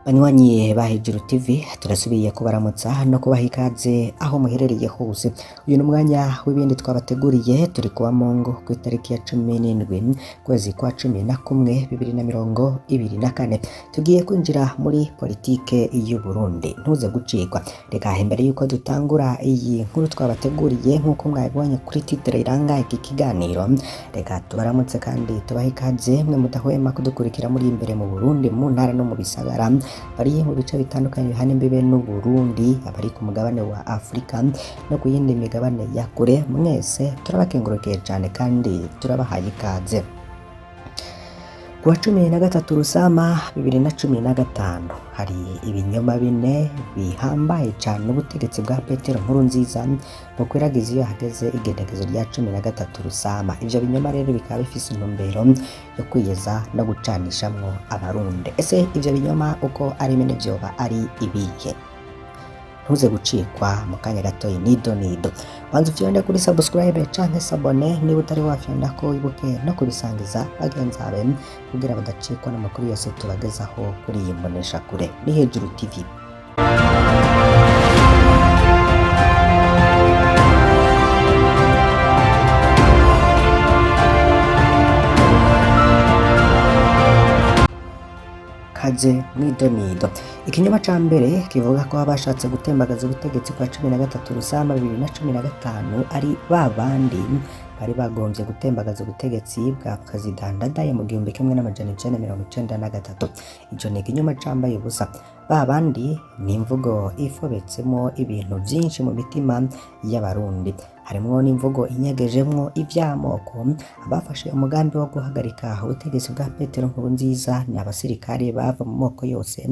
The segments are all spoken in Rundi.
Banywanyi ba Hejuru TV, turasubiye kubaramutsa no kubaha ikaze aho muherereye hose. Uyu ni umwanya w'ibindi twabateguriye. Turi kuwa Mungu ku itariki ya 17 kwezi kwa 11 2024. Tugiye kwinjira muri politike y'u Burundi, ntuze gucikwa. Reka imbere yuko dutangura iyi nkuru twabateguriye, nk'uko mwabibonye kuri titre iranga iki kiganiro, reka tubaramutse kandi tubahe ikaze mwe mudahwema kudukurikira muri imbere mu Burundi, mu ntara no mu bisagara, bari mu bice bitandukanye bihana imbibe n'u Burundi, abari ku mugabane wa Afrika no ku yindi migabane ya kure. Mwese turabakengurukiye cyane kandi turabahaye ikaze. Kuwa 13 Rusama 2015, hari ibinyoma bine bihambaye cane ubutegetsi bwa Petero Nkurunziza bukwiragiza iyo hageze igenekerezo rya 13 Rusama. Ivyo binyoma rero bikaba bifise intumbero yo kwiyeza no gucanishamwo Abarundi. Ese ivyo binyoma uko ari bine vyoba ari ibihe? Ntuze gucikwa, mu kanya gatoyi nido nido. Banza ufyonde kuri subscribe canke s'abonner niba utari wafyonda ko, wibuke no kubisangiza bagenzi bawe kugira badacikwa n'amakuru yose tubagezaho kuri iyi mboneshakure. Ni Hejuru TV. Kaze mwidonido. Ikinyoma ca mbere kivuga ko abashatse gutembagaza ubutegetsi kwa 13 Rusama 2015 ari ba bandi bari bagomvye gutembagaza ubutegetsi bwa Perezida Ndadaye mu 1993. Ico ni ikinyoma cambaye ubusa. Ba bandi ni imvugo ifobetsemo ibintu vyinshi mu mitima y'Abarundi, harimwo n'imvugo inyegejemwo ivy'amoko. Abafashe umugambi wo guhagarika ubutegetsi bwa Petero Nkurunziza ni abasirikare bava mu moko yose,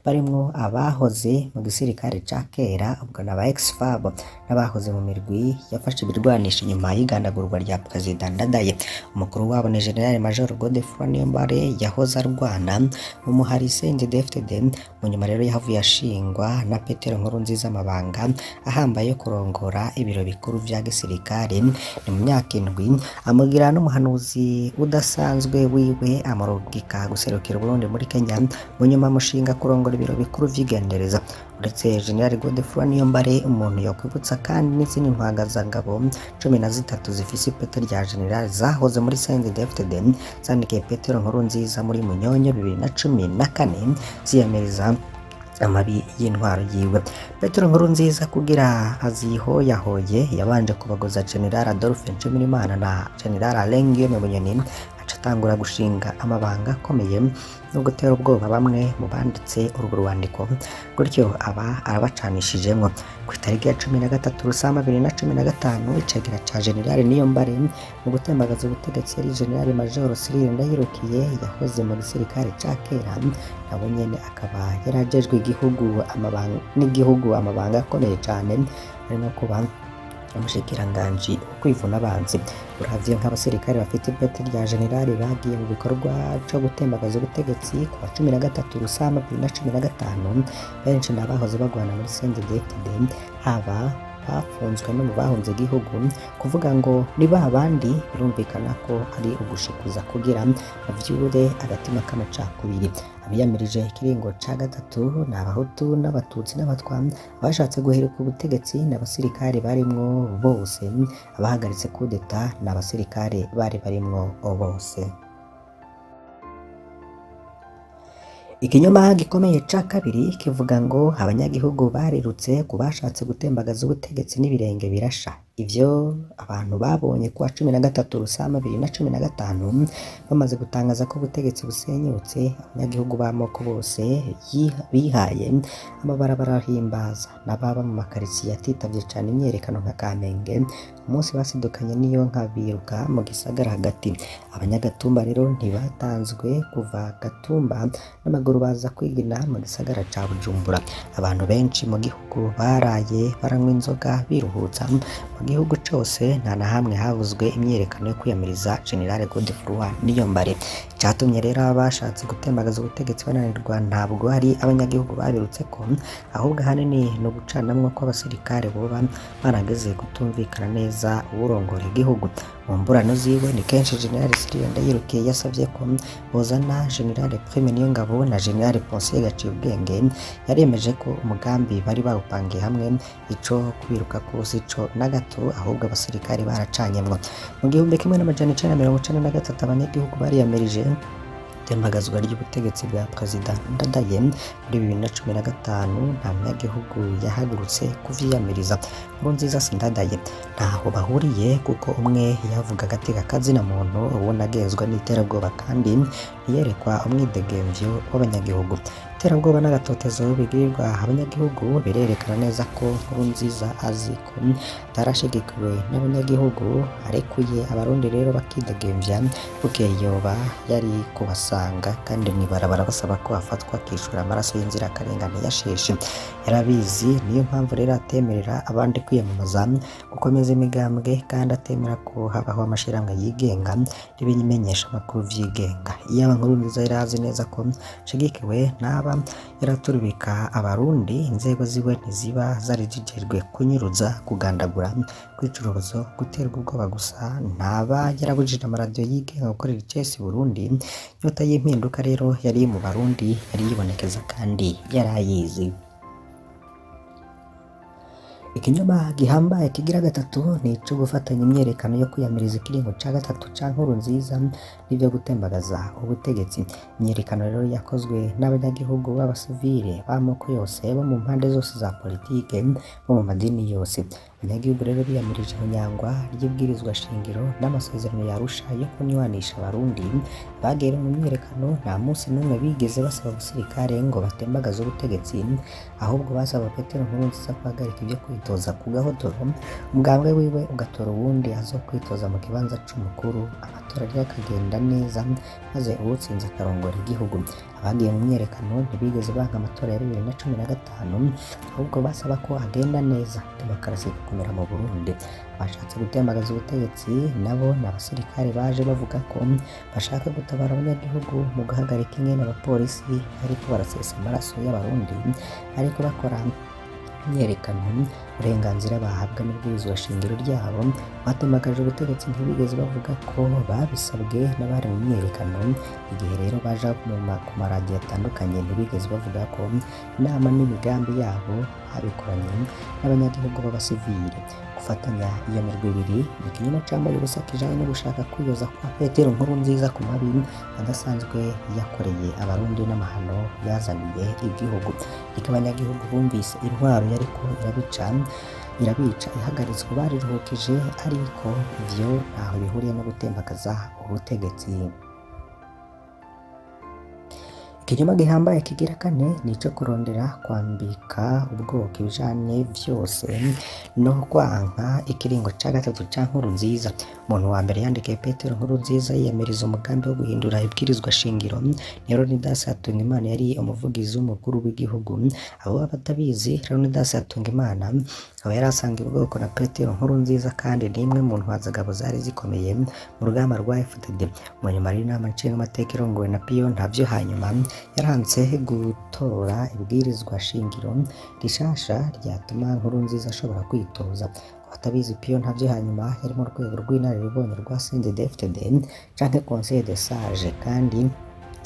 barimwo abahoze mu gisirikare ca kera, ubwo n'aba ex-FAB, n'abahoze mu mirwi yafashe ibirwanisho inyuma y'igandagurwa rya Perezida Ndadaye. Umukuru wabo ni General Major Godefroid Niyombare, yahoze arwana mu muhari CNDD-FDD. Mu nyuma rero yahavuye ashingwa na Petero Nkurunziza amabanga ahambaye yo kurongora ibiro bikuru vya gisirikare. Ni mu myaka 7 amugira n'umuhanuzi udasanzwe wiwe, amurungika guserukira Uburundi muri Kenya, mu nyuma amushinga kurongora ibiro bikuru vy'igendereza. Uretse General Godefroid Niyombare, umuntu yokwibutsa kandi n'izindi ntwagazangabo 13 zifise ipete rya general zahoze muri CNDD-FDD zandikiye Petero Nkurunziza muri Munyonyo 2014 ziyamiriza amabi y'intwaro yiwe. Petero Nkurunziza kugira azihoyahoye yabanje kubagoza General Adolphe Nshimirimana na General Alain Guillaume Bunyoni, aca atangura gushinga amabanga akomeye no gutera ubwoba bamwe mu banditse urwo rwandiko, gutyo aba arabacanishijemwo. Ku itariki ya 13 Rusama 2015, icegera ca General Niyombare mu gutembagaza ubutegetsi yari General Major Cyril Ndayirukiye, yahoze mu gisirikare ca kera, nawe nyene akaba yarajejwe igihugu amabanga n'igihugu amabanga akomeye cane, harimo kuba umushikiranganji wo kwivuna abanzi. Uravye nk'abasirikare bafite ipete rya generali bagiye mu bikorwa co gutembagaza ubutegetsi ku wa 13 Rusama 2015, benshi n'abahoze bagwana muri CNDD-FDD, haba bafunzwe no mu bahunze igihugu. Kuvuga ngo ni ba bandi birumvikana ko ari ugushikuza kugira bavyure agatima k'amacakubiri. Abiyamirije ikiringo ca gatatu ni Abahutu n'Abatutsi n'Abatwa. Abashatse guhirika ubutegetsi ni abasirikare barimwo bose. Abahagaritse kudeta ni abasirikare bari barimwo bose. Ikinyoma gikomeye ca kabiri kivuga ngo abanyagihugu barirutse ku bashatse gutembagaza ubutegetsi n'ibirenge birasha. Ivyo abantu babonye kuwa 13 Rusama 2015, bamaze gutangaza ko ubutegetsi busenyutse, abanyagihugu b'amoko bose bihaye amabarabara barahimbaza. N'ababa mu makaritsiye atitavye cane imyiyerekano nka Kamenge, umunsi basidukanye n'iyo nka biruka mu gisagara hagati. Abanyagatumba rero ntibatanzwe kuva Gatumba n'amaguru baza kwigina mu gisagara ca Bujumbura. Abantu benshi mu gihugu baraye baranywa inzoga biruhutsa. Mu gihugu cose nta na hamwe havuzwe imyiyerekano yo kwiyamiriza General Godefroid Niyombare. Icatumye rero abashatse gutembagaza ubutegetsi bananirwa ntabwo ari abanyagihugu babirutse ko, ahubwo ahanini ni ugucanamwo kw'abasirikare boba barageze kutumvikana neza uwurongora igihugu. Mu mburano ziwe ni kenshi General Cyriel Ndayirukiye yasavye ko bozana General Prime Niyongabo na General Ponsier Gaciyubwenge. Yaremeje ko umugambi bari bawupangiye hamwe, ico kubirukako sico na gato, ahubwo abasirikare baracanyemwo. Mu 1993 abanyagihugu bariyamirije itembagazwa ry'ubutegetsi bwa Perezida Ndadaye. Muri 2015 nta munyagihugu yahagurutse kuvyiyamiriza. Nkurunziza si Ndadaye, ntaho bahuriye kuko umwe yavuga agateka kazina muntu, uwundi agenzwa n'iterabwoba kandi ntiyerekwa umwidegemvyo w'abanyagihugu. Iterabwoba n'agatotezo bigirirwa abanyagihugu birerekana neza ko Nkurunziza azi ko atarashigikiwe n'abanyagihugu, arekuye abarundi rero bakidegemvya, bukeye yoba yari kubasanga kandi mw'ibarabara basaba ko afatwa akishura amaraso y'inzirakarengane yasheshe. Yarabizi, niyo mpamvu rero atemerera abandi kwiyamamaza, gukomeza imigambwe, kandi atemera ko habaho amashirahamwe yigenga n'ibimenyeshamakuru vyigenga. Iyaba Nkurunziza yari azi neza ko ashigikiwe n'aba yaraturubika abarundi, inzego ziwe ntiziba zari zijejwe kunyuruza, kugandagura, kwica urubozo, guterwa ubwoba gusa, ntaba yarabujije amaradiyo yigenga gukorera icesi Burundi. Inyota y'impinduka rero yari mu Barundi, yari yibonekeza kandi yarayizi. Ikinyoma gihambaye kigira gatatu ni ico gufatanya imyiyerekano yo kwiyamiriza ikiringo ca gatatu ca Nkurunziza n'ivyo gutembagaza ubutegetsi. Imyiyerekano rero yakozwe n'abanyagihugu b'abasivile b'amoko yose, bo mu mpande zose za politike, bo mu madini yose. Abanyagihugu rero biyamirije ihonyangwa ry'ibwirizwa shingiro n'amasezerano ya Arusha yo kunywanisha abarundi. Bagiye mu myiyerekano nta musi n'umwe bigeze basaba abasirikare ngo batembagaze ubutegetsi, ahubwo basaba Petero Nkurunziza guhagarika ivyo kwitoza ku gahotoro, umugambwe wiwe ugatora uwundi azokwitoza mu kibanza c'umukuru, amatora rero akagenda neza maze uwutsinze akarongora igihugu. Abagiye mu myiyerekano ntibigeze banka amatora ya 2015, ahubwo basaba ko agenda neza, demokarasi igakomera mu Burundi. Abashatse gutembagaza ubutegetsi nabo ni abasirikare baje bavuga ko bashaka gutabara abanyagihugu mu guhagarika ingene abapolisi bariko barasesa amaraso y'abarundi bariko bakora imyiyerekano, uburenganzira bahabwa n'ibwirizwa shingiro ryabo. Batembagaje ubutegetsi ntibigeze bavuga ko babisabwe n'abari mu myiyerekano. Igihe rero baja ku maradiyo atandukanye ntibigeze bavuga ko inama n'imigambi yabo babikoranye n'abanyagihugu b'abasivile. Gufatanya iyo mirwi ibiri ni ikinyoma cambaye ubusa kijanye no gushaka kwiyoza kwa Petero Nkurunziza ku mabi adasanzwe yakoreye abarundi n'amahano yazaniye igihugu. Ariko abanyagihugu bumvise intwaro yariko irabica ihagaritswe bariruhukije, ariko ivyo ntaho bihuriye no gutembagaza ubutegetsi. Ikinyoma gihambaye kigira kane ni ico kurondera kwambika ubwoko ibijanye vyose no kwanka ikiringo ca gatatu ca Nkurunziza. Umuntu wa mbere yandikiye Petero Nkurunziza yiyamiriza umugambi wo guhindura ibwirizwa shingiro ni Leonidas Hatungimana, yari umuvugizi w'umukuru w'igihugu. Abo batabizi, Leonidas Hatungimana akaba yari asangiye ubwoko na Petero Nkurunziza kandi ni imwe mu ntwazagabo zari zikomeye mu rugamba rwa FDD. Mu nyuma y'inama nshingamateka irongowe na Pio Ntavyo hanyuma yaranse gutora ibwirizwa shingiro rishasha ryatuma Nkurunziza ashobora kwitoza. Abatabizi, Pio Ntavyo hanyuma yari mu rwego rw'inararibonye rwa CNDD-FDD canke Conseil des Sages, kandi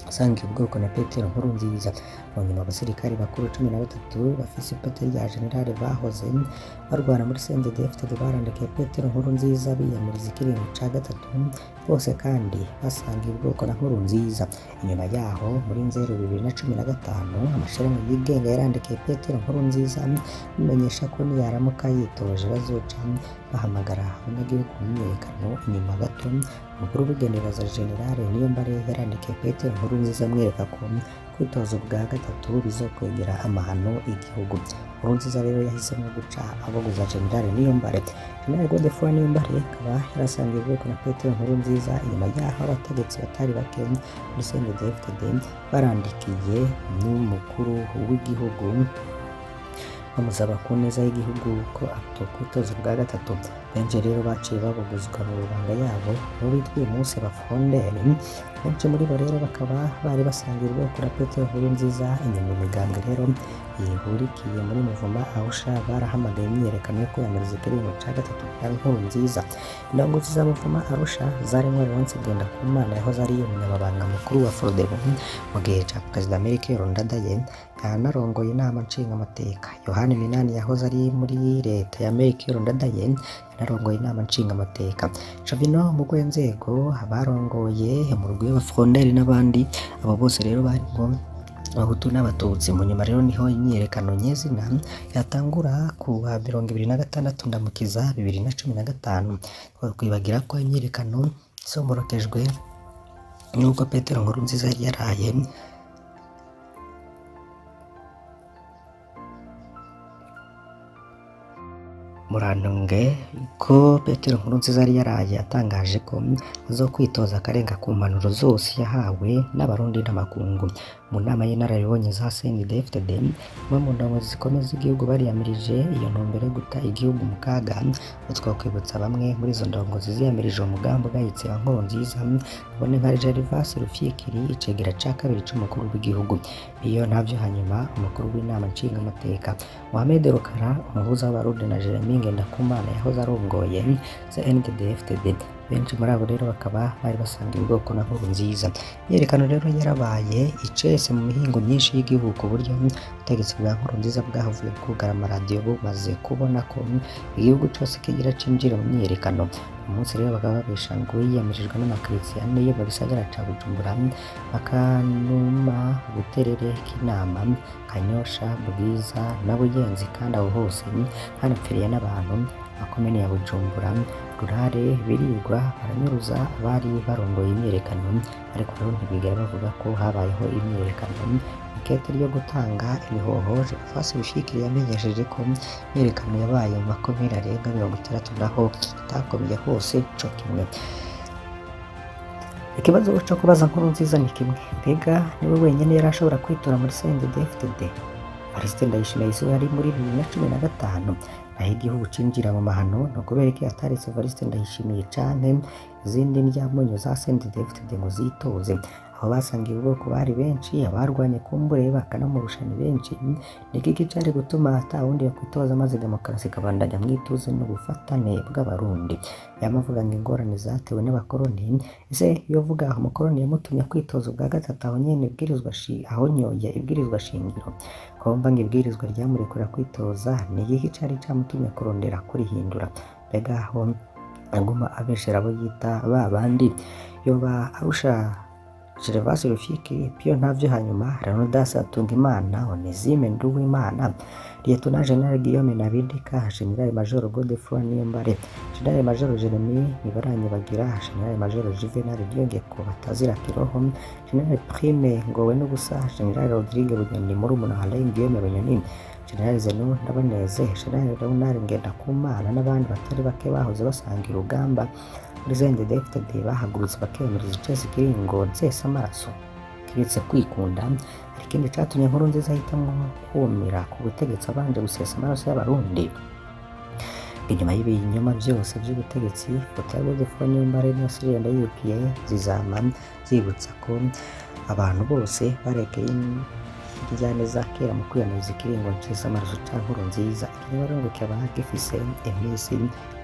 asangiye ubwoko na Petero Nkurunziza. Mu nyuma abasirikare bakuru 13 bafise ipeti rya generale bahoze barwana muri CNDD-FDD barandikiye Petero Nkurunziza biyamiriza ikiringo ca gatatu, bose kandi basangiye ubwoko na Nkurunziza. Inyuma yaho muri Nzero 2015 amashirahamwe yigenga yarandikiye Petero Nkurunziza amumenyesha ko niyaramuka yitoje bazoca bahamagara abanyagihugu mu myiyerekano. Inyuma gato umukuru w'igendereza General Niyombare yarandikiye Petero Nkurunziza amwereka ko kwitoza ubwa gatatu bizokwegera amahano igihugu. Nkurunziza rero yahisemo guca abogoza General Niyombare. General Godefroid Niyombare akaba yarasangiye ubwoko na Petero Nkurunziza. Inyuma yaho abategetsi batari bake muri CNDD-FDD barandikiye n'umukuru w'igihugu bamusaba ku neza y'igihugu ko atokwitoza ubwa gatatu. Benshi rero baciye babuguzwa mu mabanga yabo, abo bitwa uyu munsi abafonderi Benshi muri bo rero bakaba bari basangiye ubwoko na Petero Nkurunziza. Inyuma imigambwe rero ihurikiye muri Muvuma Arusha barahamagaye imyiyerekano yo kwiyamiriza ikiringo ca gatatu ca Nkurunziza. Indongozi za Muvuma Arusha zarimwo Leonce Ngendakumana yahoze ari umunyamabanga mukuru wa Frodebu mu gihe ca Perezida Melchior Ndadaye, yanarongoye inama nshingamateka. Yohani Minani yahoze ari muri leta ya Melchior Ndadaye, yanarongoye inama nshingamateka. Jovino Mugwenzego abarongoye umurwi w'abafronderi n'abandi, abo bose rero barimwo Abahutu n'Abatutsi. Mu nyuma rero niho imyiyerekano nyezina yatangura ku wa 26 Ndamukiza 2015. Twakwibagira ko imyiyerekano isomborokejwe n'uko Petero Nkurunziza yari yaraye Murantunge ko Petero Nkurunziza yari yaraye atangaje ko azokwitoza akarenga ku mpanuro zose yahawe n'Abarundi n'amakungu. Mu nama y'inararibonye za CNDD-FDD, bamwe mu ndongozi zikomeye z'igihugu bariyamirije iyo ntumbero yo guta igihugu mu kaga. Twakwibutsa bamwe muri izo ndongozi ziyamirije uwo mugambi ugayitse wa Nkurunziza, ubone nka Gervas Rufyikiri, icegera ca kabiri c'umukuru w'igihugu. Iyo ntavyo hanyuma umukuru w'inama nshingamateka Mohamed Rukara, umuhuza w'Abarundi, na Jeremy Ngendakumana yahoze arongoye CNDD-FDD. Benshi muri abo rero bakaba bari basangiye ubwoko na Nkurunziza. Imyiyerekano rero yarabaye icese mu mihingo myinshi y'igihugu, ku buryo ubutegetsi bwa Nkurunziza bwahavuye bwugara amaradiyo bumaze kubona ko igihugu cose kigira cinjire mu myiyerekano. Uyu munsi rero bakaba babesha ngo yiyamirijwe n'amakaritsiye ane yo mu gisagara ca Bujumbura: Bakanuma, Buterere, Kinama, Kanyosha, Bwiza na Buyenzi, kandi aho hose hanapfiriye n'abantu. Makomine ya Bujumbura Rurare birirwa baranyuruza abari barongoye imyiyerekano, ariko rero ntibigera bavuga ko habayeho imyiyerekano. Ikete ryo gutanga imihoho, Gervas Rufyikiri yamenyesheje ko imyiyerekano yabaye mu makomine arenga 60, naho itakomye hose co kimwe. Ikibazo co kubaza Nkurunziza ni kimwe: mbega niwe wenyene yari ashobora kwitora muri CNDD-FDD? Evariste Ndayishimiye yise yari muri 2015, naho igihugu cinjira mu mahano. Ni ukubera iki ataretse Evariste Ndayishimiye canke izindi ndyamunyu za CNDD-FDD ngo zitoze? Abo basangiye ubwoko bari benshi, abarwanye kumbure bakanamurusha ni benshi. Ni iki cari gutuma ata wundi yokwitoza maze demokarasi ikabandanya mw'ituze n'ubufatane bw'Abarundi? Yama avuga ngo ingorane zatewe n'abakoroni. Ese yovuga umukoroni yamutumye kwitoza ubwa gatatu aho nyene ibwirizwa ahonyoye ibwirizwa shingiro? Ko wumva ngo ibwirizwa ryamurekura kwitoza, ni iki cari camutumye kurondera kurihindura? Mbega aho aguma abeshera abo yita ba bandi, yoba arusha Gervas Rufyikiri, Pio Ntavyo, hanyuma Leonidas Hatungimana, Onesime Nduwimana, Lieutenant General Guillaume Nabindika, General Major Godefroid Niyombare, General Major Jeremy Ntibaranyibagira, General Major Juvenal Niyongeko Batazira Kiroho, General Prime Ngowe n'ubusa, General Rodrigue Bunyoni murumuna wa Alain Guillaume Bunyoni, General Zenon Ndabaneze, General Leonard Ngendakumana n'abandi batari bake bahoze basangira urugamba muri CNDD-FDD bahagurutse bakiyamiriza icese kiringo nsesamaraso. Kiretse kwikunda, hari ikindi catumye Nkurunziza ahitamwo kwumira ku butegetsi abanje gusesa amaraso y'Abarundi? Inyuma y'ibinyoma vyose vy'ubutegetsi, ifoto ya Godefroid Niyombare na Cyril Ndayukiye zizama zibutsa ko abantu bose barekeye indyane za kera mu kwiyamiriza ikiringo nsesamaraso ca Nkurunziza. Ikinyoma rero ngo kikaba gifise imisi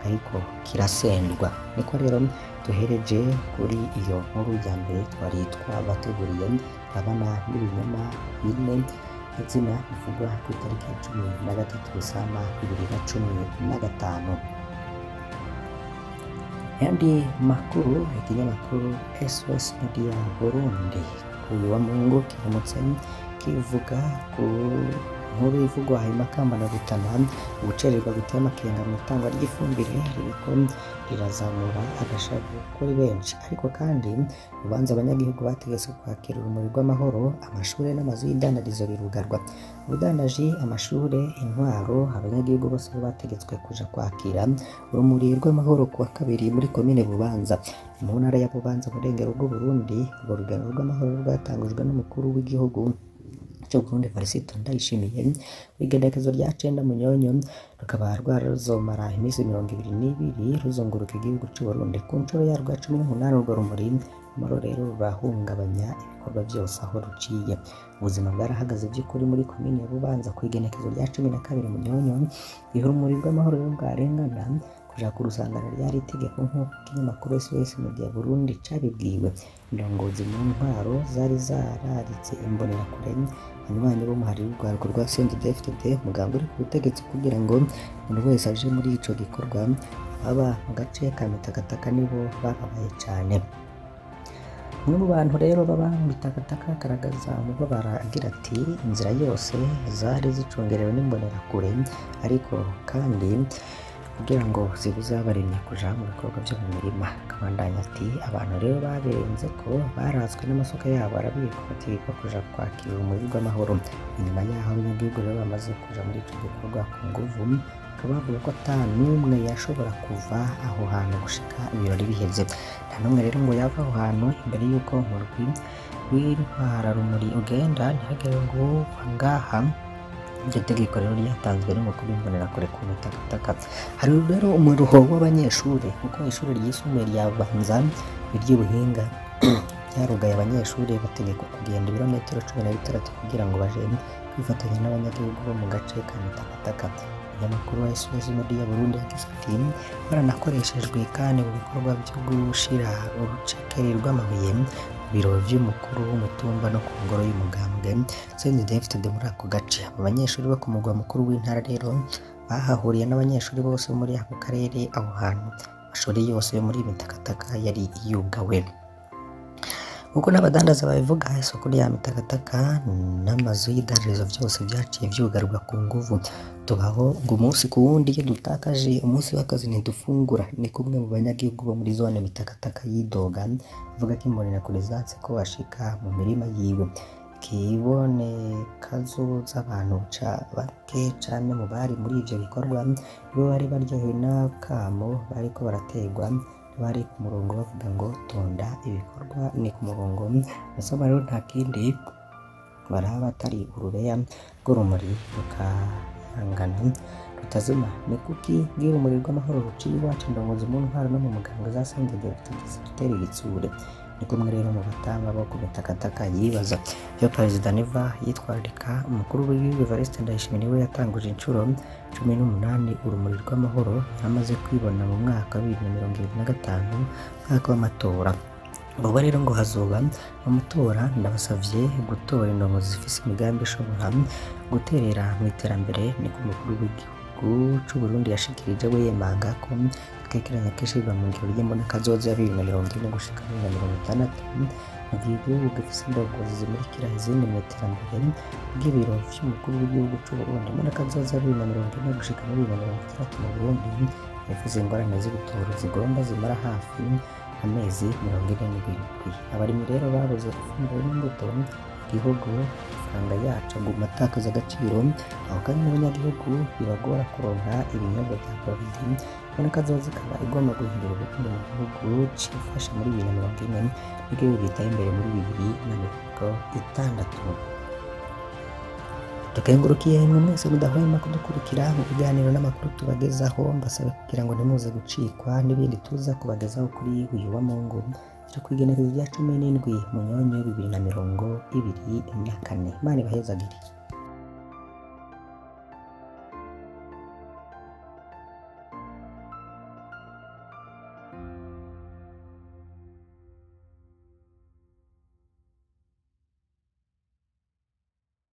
ariko kirasendwa. Niko rero duhereje kuri iyo nkuru ya mbere twari twabateguriye, turabana n'ibinyoma bine izina bivugwa ku itariki ya 13 Rusama 2015. Yandi makuru, ikinyamakuru SOS Media Burundi kuri uyu wa Mungu kiramutse kivuga ku nkuru ivugwa Makamba na Rutana, ugucererwa guteye amakenga mu itangwa ry'ifumbire ririko rirazamura agashavu kuri benshi. Ariko kandi urubanza abanyagihugu bategetswe kwakira urumuri rw'amahoro, amashure n'amazu y'idandarizo birugarwa. Ubudandaji, amashure, intwaro, abanyagihugu bose bategetswe kuja kwakira urumuri rw'amahoro kuwa kabiri muri komine Bubanza, mu ntara ya Bubanza, mu burengero bw'Uburundi. Urwo rugendo rw'amahoro rwatangujwe n'umukuru w'igihugu c'Uburundi Evariste Ndayishimiye kw'igenekerezo rya 9 Munyonyo, rukaba rwaruzomara iminsi 22 ruzunguruka igihugu c'Uburundi ku nshuro yarwo ya 18. Urwo rumuri rw'amahoro rero rurahungabanya ibikorwa vyose aho ruciye. Ubuzima bwarahagaze vy'ukuri muri komine ya Bubanza kw'igenekerezo rya 12 Munyonyo, igihe urumuri rw'amahoro rero bwarengana kuja kurusangana ryari itegeko, nk'uko ikinyamakuru SOS Media Burundi cabibwiwe. Indongozi mu ntwaro zari zararitse imbonerakure, abanywanyi b'umuhari w'urwaruka rwa CNDD-FDD, umugambi uri ku butegetsi, kugira ngo umuntu wese aje muri ico gikorwa. Ababa mu gace ka Mitakataka nibo bababaye cane. Umwe mu bantu rero baba mu Mitakataka agaragaza umubabaro agira ati: "Inzira yose zari zicungerewe n'imbonerakure, ariko kandi kugira ngo zibuze abarimyi kuja mu bikorwa vyo mu mirima." Akabandanya ati: "Abantu rero babirenze ko baratswe n'amasuka yabo arabikwa, bategekwa kuja kwakira urumuri rw'amahoro." Inyuma yaho abanyagihugu rero bamaze kuja muri ico gikorwa ku nguvu, bakaba bavuga ko ata n'umwe yashobora kuva aho hantu gushika ibirori biheze. Nta n'umwe rero ngo yava aho hantu imbere y'uko umurwi w'intwararumuri ugenda, ntihagire ngo uva ngaha. Iryo tegeko rero ryatanzwe n'umukuru w'imbonerakure ku Mitakataka. Hari rero umuruho w'abanyeshuri, kuko ishuri ryisumbuye rya Bubanza iry'ubuhinga ryarugaye, abanyeshuri bategekwa kugenda ibirometero 16 kugira ngo baje kwifatanya n'abanyagihugu bo mu gace ka Mitakataka. Umunyamakuru wa SOS Media Burundi yagize ati: "Baranakoreshejwe kandi mu bikorwa vyo gushira urucekeri rw'amabuye mu biro vy'umukuru w'umutumba no ku ngoro y'umugambwe CNDD-FDD muri ako gace." Abo banyeshuri bo ku mugwa mukuru w'intara rero bahahuriye n'abanyeshuri bose bo muri ako karere. Aho hantu amashuri yose yo muri Mitakataka yari yugawe. Nkuko n'abadandaza babivuga, isoko rya Mitakataka n'amazu y'idandarizo vyose vyaciye vyugarwa ku nguvu. "Tubaho ngo umunsi ku wundi, iyo dutakaje umunsi w'akazi ntidufungura," ni kumwe mu banyagihugu bo muri zone Mitakataka yidoga, avuga ko imbonerakure zatse ko bashika mu mirima yiwe. Kibonekazo z'abantu bake cane mu bari muri ivyo bikorwa nibo bari baryohewe n'akamo bariko baraterwa, bari ku murongo bavuga ngo "Tonda, ibikorwa ni ku murongo." Basaba rero nta kindi baraba atari urubeya rw'urumuri rukayangana rutazima. Ni kuki ngira urumuri rw'amahoro ruciye iwacu, indongozi mu ntwaro no mu mugambwe za CNDD-FDD zidutera igitsure? Ni kumwe rero mu batama bo ku Mitakataka yibaza. Ivyo Perezida Neva yitwararika, umukuru w'igihugu Evariste Ndayishimiye niwe yatanguje incuro 18 urumuri rw'amahoro, yaramaze kwibona mu mwaka wa 2025, umwaka w'amatora. Vuba rero ngo hazoba amatora. "Ndabasavye gutora indongozi zifise imigambi ishobora guterera mu iterambere," niko umukuru w'igihugu c'Uburundi yashikirije, we yemanga ko akekeranya ko ishirwa mu ngiro ry'imbonekazoza ya 2040 gushika 2060, mu gihe igihugu gifise indongozi zimurikira izindi mu iterambere. Bw'ibiro vy'umukuru w'igihugu c'Uburundi, imbonekazoza ya 2040 gushika muri 2060 mu Burundi yavuze ingorane z'ibitoro zigomba zimara hafi amezi 47. Abarimyi rero babuze ifumbire n'imbuto, igihugu amafaranga yacu aguma atakaza agaciro, aho kandi n'abanyagihugu bibagora kuronka ibinyobwa vya Brarudi. Imbonekazoza ikaba igomba guhindura Uburundi mu gihugu cifashe muri 2040 n'igihugu giteye imbere muri 2060. Tukengurukiye mwe mwese mudahwema kudukurikira mu biganiro n'amakuru tubagezaho. Mbasabe kugira ngo ntimuze gucikwa n'ibindi tuza kubagezaho kuri uyu wa Mungu, turi kw'igenekerezo rya 17 Munyonyo 2024. Imana ibahezagire.